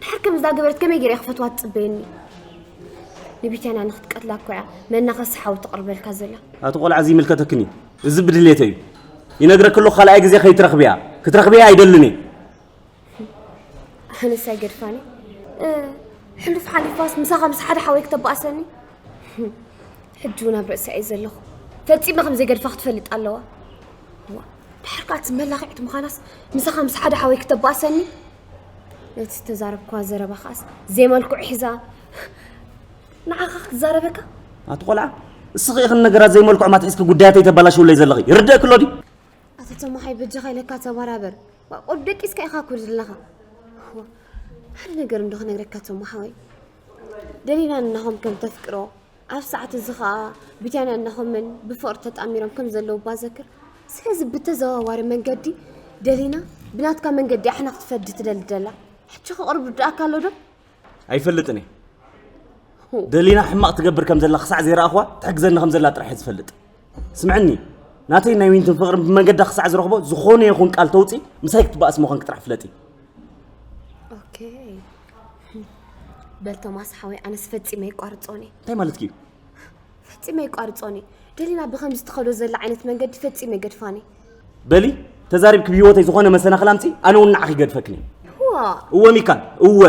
ድሓር ከምዚ እንዳገበረት ከመይ ገይረ ክፈትዋ ትጽበየኒ? ንቢታንያ ንክትቀትላ እኮ እያ መናኸሲ ሓዊ ተቕርበልካ ዘላ። ኣቲ ቆልዓ እዚ ይምልከተክን እዩ። እዚ ብድሌተይ እዩ። ይነግረክ ኣለኹ ካልኣይ ግዜ ከይትረኽብያ። ክትረኽብያ ኣይደልን እየ። ኣነስ ኣይገድፋኒ። እ፣ ሕሉፍ ሓሊፋስ ምሳኻ ምስ ሓደ ሓወይ ክተባእሰኒ? ሕጂ እውን ኣብ ርእሳ እየ ዘለኹ። ፈጺመ ከም ዘይገድፋ ክትፈልጥ ኣለዋ። ዋ፣ ድሓር ከኣ እቲ መላኺዕቲ ምዃናስ ምሳኻ ምስ ሓደ ሓወይ ክተባእሰኒ? ነቲ ዝተዛረብክዋ ዘረባ ከኣስ ዘይመልክዑ ሒዛ ንዓኻ ክትዛረበካ? ኣቲ ቆልዓ፣ እስኺ ኢኽን ነገራት ዘይመልክዑ ማትሒዝኪ ጉዳያተይ ተባላሽውለይ ዘለኺ። ይርደእኪ ኣሎ ድዩ? ኣቲ ተማሓይ በጃኻ ኢለካ ተባራበር። ዋ፣ ቁሩብ ደቂስካ ኢኻ እኮ ዘለኻ። ዋ፣ ሓደ ነገር እንዶ ክነግረካ ተማሓወይ። ደሊና እናኾም ከም ተፍቅሮ ኣብ ሰዓት እዚ ኸኣ ቢታንያ እናኾምን ብፍቕሪ ተጣሚሮም ከም ዘለዉ እባ ዘክር። ስለዚ ብተዘዋዋሪ መንገዲ ደሊና ብናትካ መንገዲ ኣሕና ክትፈዲ ትደሊ ደላ። ሕጂ ኸ ቁሩብ ርድኣካ ኣሎ ዶ? ኣይፈልጥን እየ። ደሊና ሕማቕ ትገብር ከም ዘላ ክሳዕ ዘይረኣኽዋ ትሕግዘኒ ከም ዘላ ጥራሕ እየ ዝፈልጥ። ስምዕኒ፣ ናተይ ናይ ዊንትን ፍቕርን ብመንገዳ ክሳዕ ዝረኽቦ ዝኾነ ይኹን ቃል ተውፂ ምሳይ ክትበኣስ ምዃንኪ ጥራሕ ፍለጢ። ኦኬ። በል ቶማስ ሓወይ ኣነስ ፈጺመ ይቋርጾን እየ። እንታይ ማለትኪ እዩ? ፈጺመ ይቋርጾን እየ። ደሊና ብኸምዚ ትኸዶ ዘላ ዓይነት መንገዲ ፈጺመ ይገድፋን እየ። በሊ ተዛሪብኪ ብህይወተይ ዝኾነ መሰናኽል ኣምፂ ኣነ እውን ንዓኺ ይገድፈክን እየ። ዋ እወ ሚካል እወ።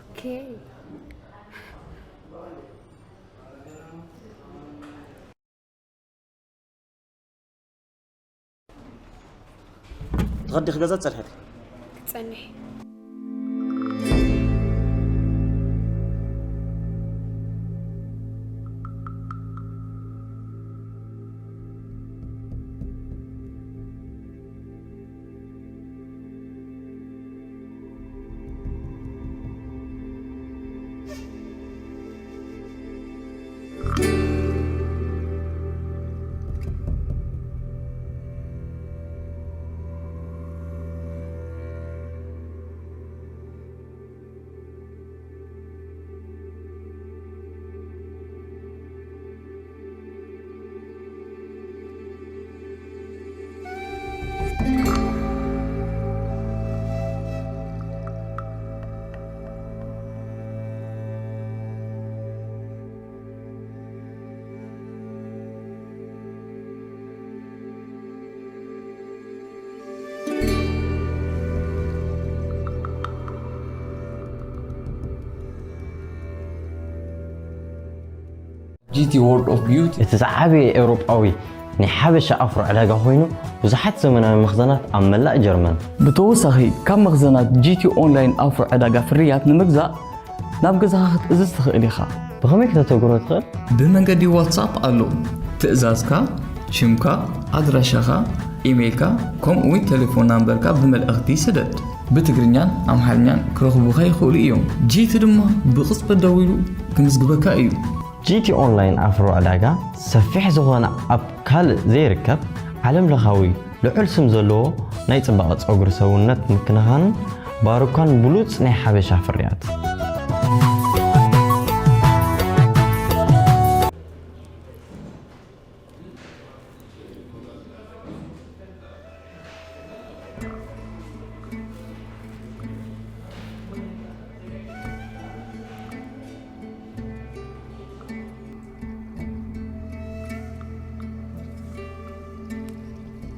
ኦኬ። ትኸዲ ክገዛ ትጸንሐት። ክጸንሕ። ጂቲ ወርልድ ኦፍ ቢዩቲ። እቲ ዝዓበየ ኤውሮጳዊ ናይ ሓበሻ ኣፍሮ ዕዳጋ ኮይኑ፣ ብዙሓት ዘመናዊ መኽዘናት ኣብ መላእ ጀርመን። ብተወሳኺ፣ ካብ መኽዘናት ጂቲ ኦንላይን ኣፍሮ ዕዳጋ ፍርያት ንምግዛእ ናብ ገዛኻ ክትእዝዝ ትኽእል ኢኻ። ብኸመይ ከተተግብሮ ትኽእል? ብመንገዲ ዋትሳፕ ኣሎ። ትእዛዝካ፣ ሽምካ፣ ኣድራሻኻ፣ ኢሜይልካ፣ ከምኡ'ውን ቴሌፎን ናምበርካ ብመልእኽቲ ስደድ። ብትግርኛን ኣምሓርኛን ክረኽቡኻ ይኽእሉ እዮም። ጂቲ ድማ ብቕጽበት ደዊሉ ክምዝግበካ እዩ። ጂቲ ኦንላይን ኣፍሮ ዕዳጋ ሰፊሕ ዝኾነ ኣብ ካልእ ዘይርከብ ዓለም ለኻዊ ልዑል ስም ዘለዎ ናይ ጽባቐ ጸጉሪ ሰውነት ምክንኻንን ባሩካን ብሉጽ ናይ ሓበሻ ፍርያት።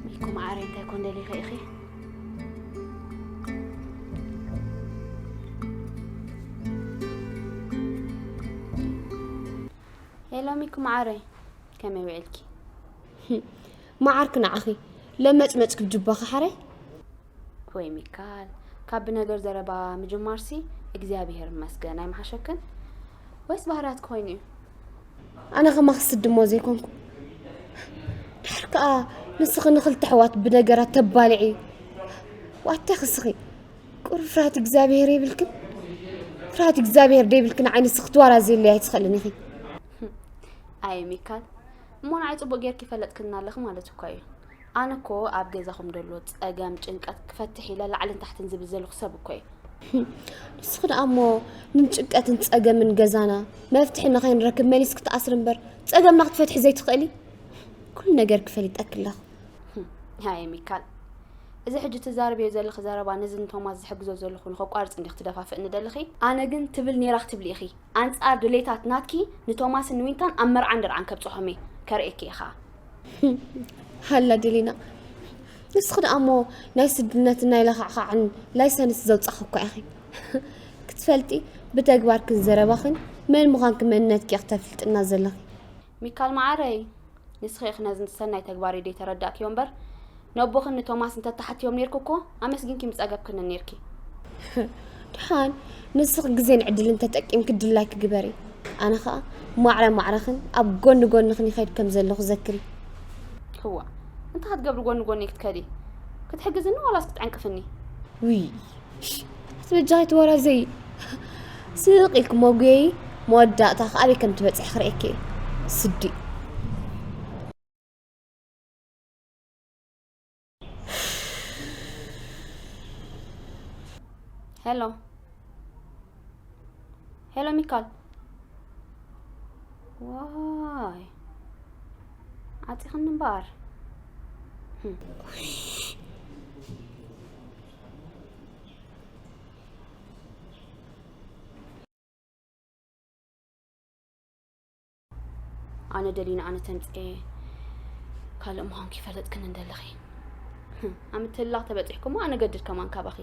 ሚኩ መዓረይ እንታይ ኮን ደሊኺ ኢኺ? ሄሎ ሚኩ መዓረይ ከመይ ውዒልኪ? መዓርኪ ንዓኺ ለመጭመጭ ክጅባኺ ሓረይ። ወይ ሚካል ካብ ብነገር ዘረባ ምጅማርሲ እግዚኣብሄር ይመስገን ኣይምሓሸክን? ወይስ ባህርያትኪ ኮይኑ እዩ? ኣነ ከማኺ ስዲ እሞ ዘይኮንኩ። ድሓር ከኣ ንስኺ ንኽልተ ኣሕዋት ብነገራት ተባልዒ። ዋታ ክስኺ ቁሩብ ፍርሃት እግዚኣብሔር የብልክን? ፍርሃት እግዚኣብሔር ደይብልክን ዓይኒ ስኽትዋራ ዘየለይ ኣይትኽእልን ኢኺ። ኣየ ሚካል፣ እሞ ንዓይ ጽቡቕ ጌርኪ ፈለጥክኒ ኣለኺ ማለት እኳ እዩ። ኣነ እኮ ኣብ ገዛኹም ደሎ ጸገም፣ ጭንቀት ክፈትሕ ኢለ ላዕልን ታሕትን ዝብል ዘለኹ ሰብ እኮ እየ። ንስኺ ደኣ እሞ ንጭንቀትን ጸገምን ገዛና መፍትሒ ንኸይንረክብ መሊስኪ ትኣስሪ እምበር፣ ጸገምና ክትፈትሒ ዘይትኽእሊ? ኩሉ ነገርኪ ፈሊጠኪ ኣለኹ። ሃየ ሚካል፣ እዚ ሕጂ ትዛረብዮ ዘለኺ ዘረባ ነዚ ንቶማስ ዝሕግዞ ዘለኹ ንኸቋርጽ እንዲኺ ትደፋፍእኒ ደለኺ? ኣነ ግን ትብል ኔራ ክትብሊ ኢኺ። ኣንጻር ድሌታት ናትኪ ንቶማስን ንዊንታን ኣብ መርዓን ደርዓን ከብጽሖም እየ። ከርእየኪ እየ ኸኣ። ሃላ ደሊና፣ ንስኺ ደኣ እሞ ናይ ስድነትን ናይ ለኻዕኻዕን ላይሰንስ ዘውጻኺ እኳ ኢኺ። ክትፈልጢ፣ ብተግባርክን ዘረባኽን መን ምዃንኪ መንነትኪ ኢኺ ተፍልጥና ዘለኺ። ሚካል መዓረይ፣ ንስኺ ኢኺ ነዚ ሰናይ ተግባረይ ደይተረዳእክዮ እምበር፣ ነቦኽን ንቶማስ እንተተሓትዮም ኔርኪ እኮ ኣመስጊንኪ ምጸገብክኒ ኔርኪ። ድሓን ንስኺ ግዜን ዕድልን ተጠቂምኪ ድላይኪ ግበሪ። ኣነ ኸኣ ማዕረ ማዕረኽን ኣብ ጎኒ ጎንኽን ይኸይድ ከም ዘለኹ ዘክሪ። እዋ፣ እንታይ ክትገብሪ ጎኒ ጎኒ ክትከዲ? ክትሕግዝኒ ዋላስ ክትዕንቅፍኒ? ውይ፣ እሽ፣ ኣቲ በጃኺ ተወራዘይ። ስቕ ኢልኪ መጉየዪ፣ መወዳእታ ከኣ ኣበይ ከም ትበጽሒ ክርእየኪ እየ። ስዲ። ሄሎ። ሄሎ ሚካል። ዋይ። ዓጺኽኒ እምበኣር። ህም። ኣነ ደሊና ኣነ ተምጽኤ ካልእ ምዃንኪ ይፈለጥክን እንደለኺ። ኣብ ምትህልላኽ ተበጺሕኩሞ ኣነ ገድድ ከማን ካባኺ።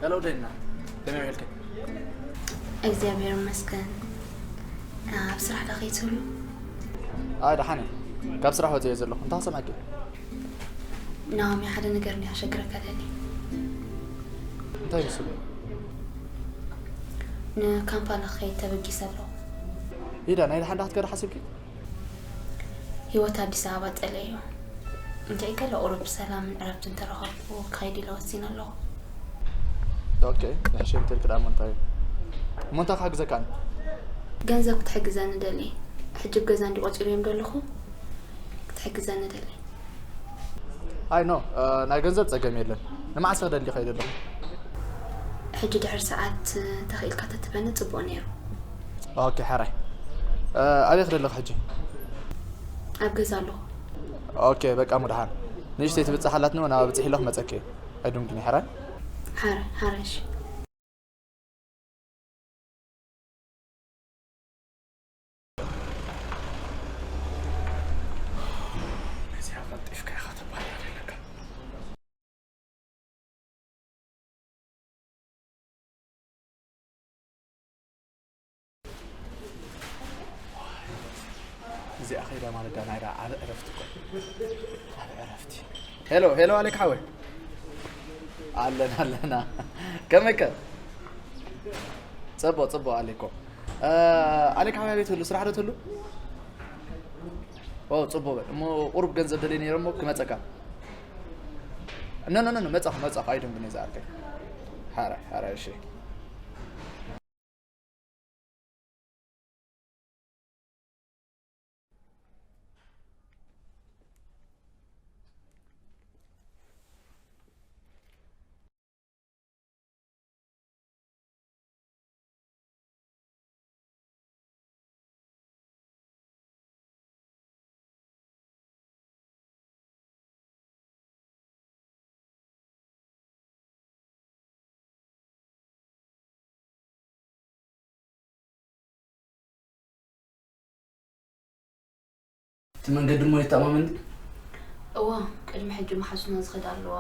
ሄሎ ደና፣ ከመይ ውዒልኪ? እግዚኣብሔር ይመስገን። ኣብ ስራሕ ዶ ከይትህሉ? ኣይ፣ ደሓን እየ። ካብ ስራሕ ወፂአ ዘለኹ። እንታይ ክሰምዐኪ? ናኦሚ፣ ሓደ ነገር እንዲያ ሸግረካ ደሊ። እንታይ ይመስሉ? ንካምፓላ ክኸይድ ተበጊሰ ኣለኹ። ኢዳ፣ ናይ ደሓን ዳሕት ከደ ሓሲብኪ? ህይወት ኣዲስ ኣበባ ጸለዮ። እንታይ ገለ ቁሩብ ሰላምን ዕረፍትን ተረኸብኩ ክኸይድ ኢለ ወሲነ ኣለኹ። ኦኬ፣ ንሕሸይ እንተልክ ደኣ እሞ እንታይ እዩ? እሞ እንታይ ክሕግዘካ ኣነ? ገንዘብ ክትሕግዘኒ ደሊ። ሕጂ ብ ገዛ እንዲ ቆጺሩ እዮም ደለኹ። ክትሕግዘኒ ደሊ። ኣይ ኖ፣ እ፣ ናይ ገንዘብ ጸገም የለን። ንመዓስ ክደሊ ከይደ ኣለኹ? ሕጂ ድሕሪ ሰዓት፣ እ፣ ተኽኢልካ ተትበኒ ጽቡቕ ነይሩ። ኦኬ፣ ሕራይ። እ፣ ኣበይ ክደለኹ ሕጂ? ኣብ ገዛ ኣለኹ። ኦኬ፣ በቃ እሞ ደሓን። ንእሽተይ ትብጽሕ ኣላትኒ፣ ናብ ብጽሕ ኢለ ክመጸኪ እየ። ኣይዱንግኒ፣ ሕራይ? ሓረ-፣ ሓረሽ። ነዚኣ ቀልጢፈ ማለዳ ናይዳ ዓቢ ዕረፍቲ እኮ። ዓቢ ዕረፍቲ። ሄሎ፣ ሄሎ፣ ኣሌክ ሓወይ። ኣለና፣ ኣለና። ከመይከ? ጽቡቕ፣ ጽቡቕ፣ ኣሌኮ። እ፣ ኣሌክ ሓወይ፣ ኣበይ ትህሉ? ስራሕ ዶ ትህሉ? ኦ፣ ጽቡቕ በል። እሞ ቁሩብ ገንዘብ ደልየ ነይረ እሞ ክመጸካ። ኖ፣ ኖ፣ ኖ፣ ኖ፣ መጻኹ፣ መጻኹ። ኣይደንግን እየ ዝኣርከይ። ሓራይ፣ ሓራይ፣ እሺ። እቲ መንገዲ እሞ የተኣማምን ድዩ? እዋ፣ ቅድሚ ሕጂ መሓዙትና ዝኸዳ ኣለዋ፣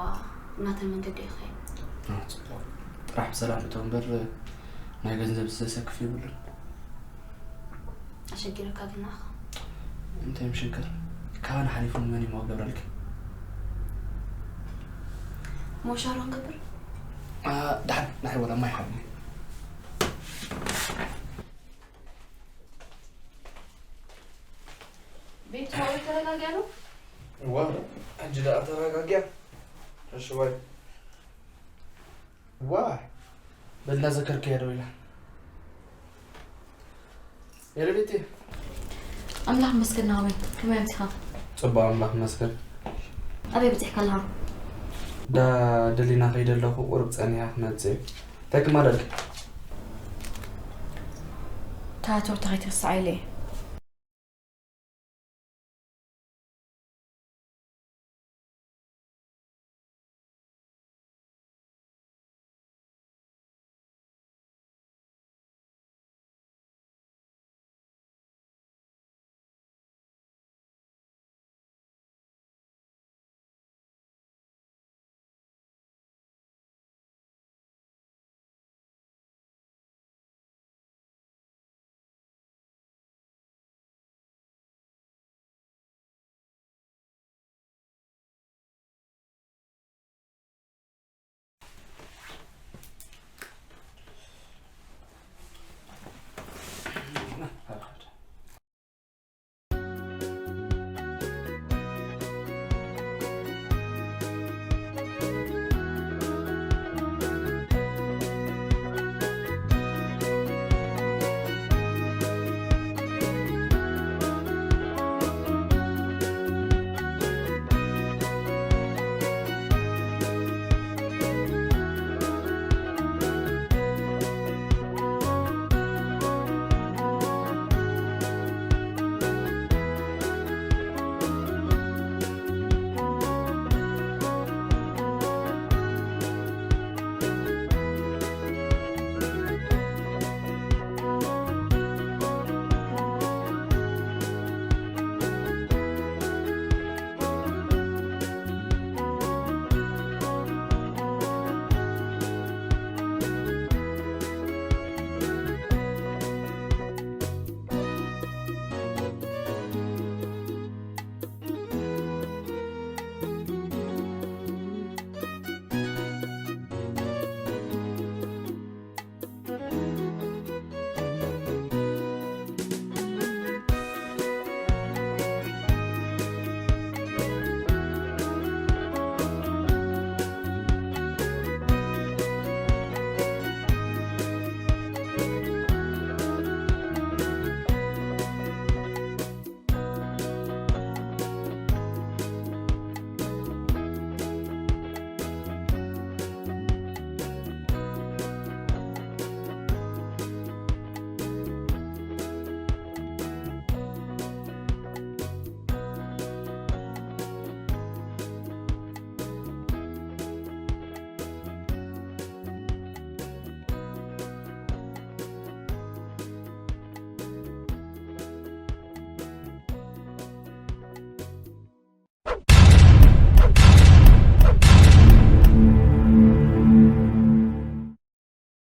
ናተን መንገዲ ይኸይድ። አ፣ ጽቡቕ። ጥራሕ ብሰላም እቶ እምበር፣ ናይ ገንዘብ ዘሰክፍ የብሉን። ኣሸጊረካ ግን ኣኻ? እንታይ ምሽግር? ካባና ሓሊፉ ንመን እሞ ክገብረልኪ? ሞሻሮ ንገብር? አ፣ ደሓን፣ ንዓይ ወላ ማይ ሓብኒ። ቤቱ ተረጋጊያ ነው? እዋ፣ ሕጂ ደኣ ተረጋጊያ። እሺ፣ ዋይ። ዋይ። በል፣ እንዳዘከርክያ ደው ኢላ። ሄሎ፣ ቤቲ። ኣምላኽ ይመስገን፣ ናሆመይ። ከመይ ኣምሲኻ? ጽቡቕ፣ ኣምላኽ ይመስገን። ኣበይ በጺሕካ ኣለኻ? ዳ ደሊና ከይደ ኣለኹ፣ ቁሩብ ጸኒሓ ክመጽእ እየ። እንታይ ክማለልኪ? ታቱ ተኸይትርሳዕ ኢለ እየ።